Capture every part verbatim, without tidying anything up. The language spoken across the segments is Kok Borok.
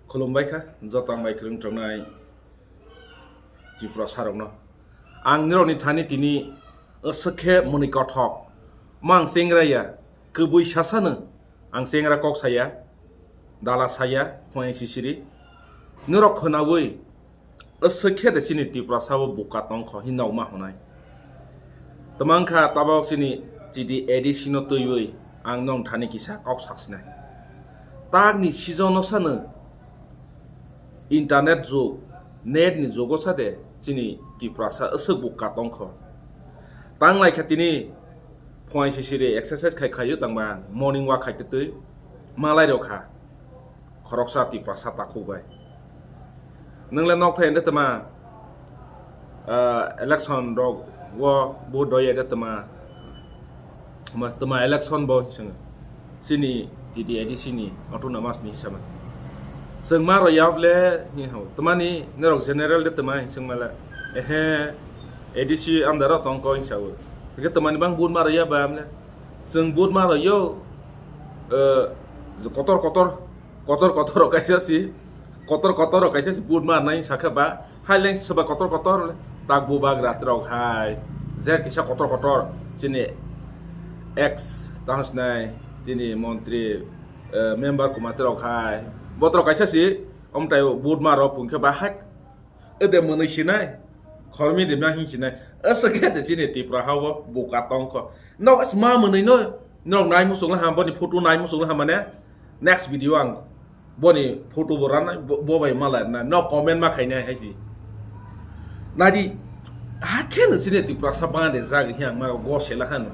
Khulumbai kha joto ang bai kwrwng tongnai Tripura sarokno. Ang nirokni thani tini aswk khe mwnwi kothok. Mang chengra ya, kwbwi sasano ang chengra kok saya, dala saya, phone sisiri. Nirok khwnawi aswk khe de chini Tiprasa o buka tongkho hin nokma hwnai. Twmang kha tabok chini chiti A D C no twiwi ang nong thani kisa kok saksinai. Takni season no sano internet jug, net ni jugo sade chini Tiprasa aswk buka tongkho. Tanglai kha tini phone sisiri exercise khai khaio tangma morning walk khai twi malai rok kha. Khoroksa Tiprasa takhuk bai. Nwng le nok thai ende tama, ah, election rok wo vote doi ende tama, mas tama election bo sing chini T T A D C ni autonomous ni hisab. Sing ma ro yab le ni ho. Tamani norok general de tama sing mala. Ehe, A D C under o tong ko hinsa o. Ke tamani bang vote ma ro yab ba amle. Chwng vote ma rw-o, eh, kotor kotor, kotor kotor rok kaisa si, kotor kotor rok kaisa si vote ma rwnai sakha ba, hai leng soba kotor kotor tak bubagra rok hai, je kisa kotor kotor chini ex tamo sinai chini montri, eh, member kwma rok hai, botrok kaisa si omtai vote ma rw pungkhe ba hai. Ede mwnwi sinai, khormi de ma hing sinai. Aswk khe de chini Tripura ha o buka tongkho. Nok ma mwnwi no, nok nai muchung la ham, boni photo nai muchung la ham mane. Next video ang boni photo bo ranai, bo, bo bai ma lai na. Nok comment ma khainai hai si. Nadi, ha khe no chini Tiprasa bang de jag hi ang ma go se la han.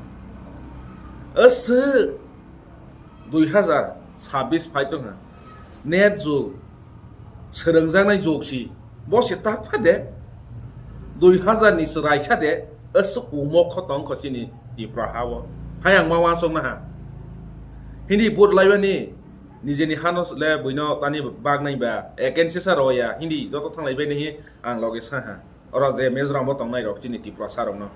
Aswk. Dui hazar sabbish phai tongkha. Net jug, swrwngjaknai jug si. Bo se tak pha de. Dui hazar ni chwrai sa de. Aswk umok kho tong kho chini Tripura ha o. Hai ang ma wansok na ha. Hindi vote laibani nijeni hano le buino tani bag nai ba. Against sa ro ya. Hindi joto thang laibai ni hi ang loge sa ha. Oro je Mizoram bo tongnai rok chini Tiprasa rok no.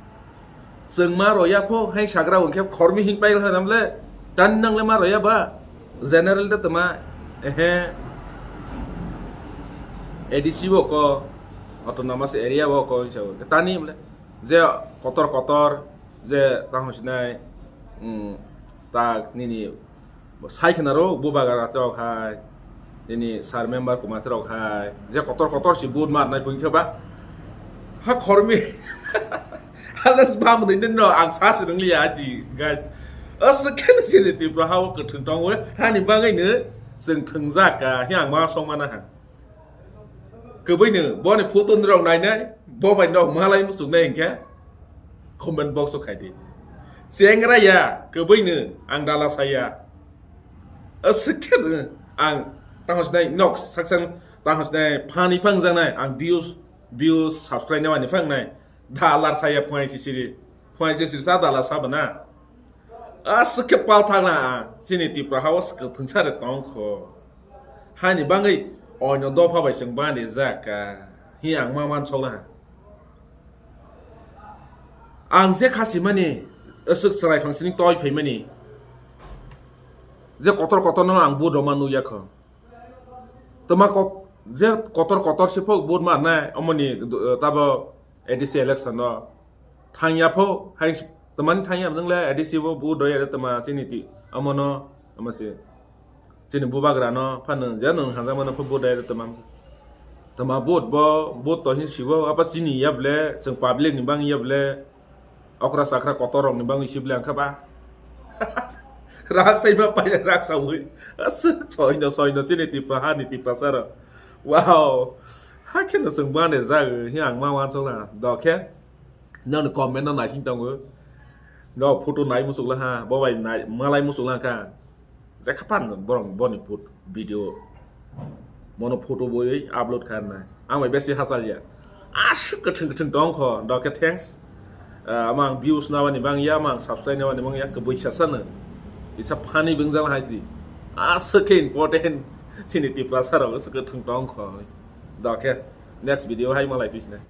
Chwng ma roya pho, hai sagra hwnkhe khormi hing pai rwkha namle, tani nangle ma roya ba? General de tama, ehe, A D C bo ko, autonomous area bo ko, hinsa bo. Tani mle, je kotor kotor, je tamo sinai, mm, tak nini Bo sai khna ro bubagra rok hai, nini sir member kwma rok hai, je kotor kotor si vote ma rwnai buing theba. Ha khormi. Halas bam ni no ang sa se nang liya ji, guys. Aswk khe chini Tripura ha o kwthwng tong o, hani bagwi no chwng thwngjak ka, hi ang ma song mana ha. Kwbwino boni photo ni rok nainai, bo bai nok malai muchungnai hinkhe comment box o khai di. Chengra ya, kwbwino ang dala saya. Aswk khe ang tamo sinai nok saksa tamo sinai phani phangjaknai, ang views, views, subscribe nai wani phangnai. Dalar saya phai sisiri, phai sisiri sa dala sa bana. Aswk khe pal thangna ang, chini Tripura ha o swkang thwngsa de tong kho. Hani bagwi oino dopha bai chwng bani jak ka, hi ang ma man sokna. Ang je kha simani, aswk chwrai phang sini toi phaimani. Je kotor kotor no ang vote roma nukya kho. Toma kot-, je kotor kotor se phok vote ma nai, omoni, eh, tabo A D C election no thangya pho, hai s-, tamani thangya, nwng le A D C bo vote doya de tama chini ti, amo no, ama se, chini bubagra no, phano je nwng hamjak mano pho vote doya de tama, tama vote bo, vote to hin sibo, apa chini ya ble, chwng public ni bang ya ble, okra sakra kotor rok ni bang isi ble angkha ba. Rak sai ma pai rak sa ui, as, soino, soino, chini Tiprasa ni Tiprasa ro, wow, ha khe no chwng bande jag, hi ang ma wansok na, do khe. Nokni comment no naising tongo. Nok photo nai muchuk la ha, bo bai nai, malai muchuk la kha. Jekha pan borok boni put video. Mono photo boi upload kha nai. Ang bai besi hachal ya. Aswk kwthwng kwthwng tong kho. Doke thanks. Ah, amang views na bani bang ya, amang subscribe na bani bang ya, kwbui sasano. Isa funny bengjal hai si. Aswk khe important. Chini Tiprasa rok aswk kwthwng tong kho. Doke next video hai malai pis nai.